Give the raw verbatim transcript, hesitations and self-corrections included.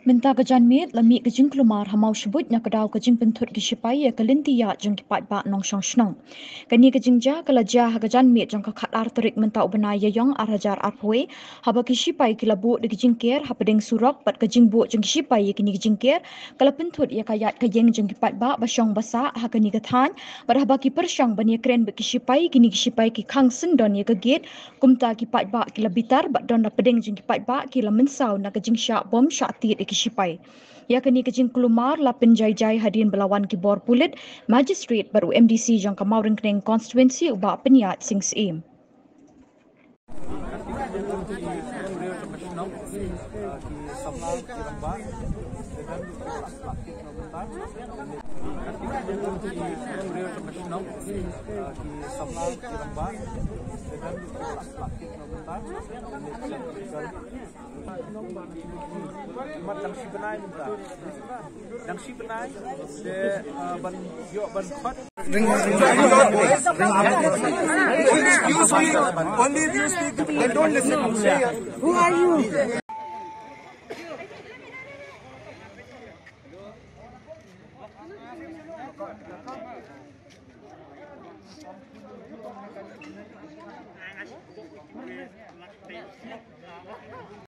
Mynta ka janmiet la mih ka jingkulmar ha Mawshbuit na ka daw ka jingpynthut ki shipai ïa ka lynti ïaid jong ki paidbah nongshong shnong. Kane ka jingjia ka la jia ha ka janmiet jong ka khatar tarik mynta u bnai Ïaiong ar hajar arphew wei, haba ki shipai ki la buh da ki jingker hapdeng surok bad ka jingbuh jong ki shipai ïa kine ki jingker ka la pynthut ïa ka ïaid ka ïeng jong ki paidbah ba shong ba sah ha kane ka thaiñ, bad haba ki pyrshang ban ïakren bad ki shipai, kine ki shipai ki khang syndon ïa ka gate. Kumta ki paidbah ki la bitar bad don hapdeng jong ki paidbah ki la mynsaw na ka jingshah bom shah tied ïa ki shipai. Ïa kane ka jingkulmar la pynjai jai hadien ba la wan ki bor pulit, magistrate bad u M D C jong ka Mawryngkneng constituency u Bah Pynïaid Sing Syiem. Mat dang shi bnai mynta. Dang shi bnai. Te, uh, ban ïoh ban khot. Only if you speak, they don't listen. Who are you?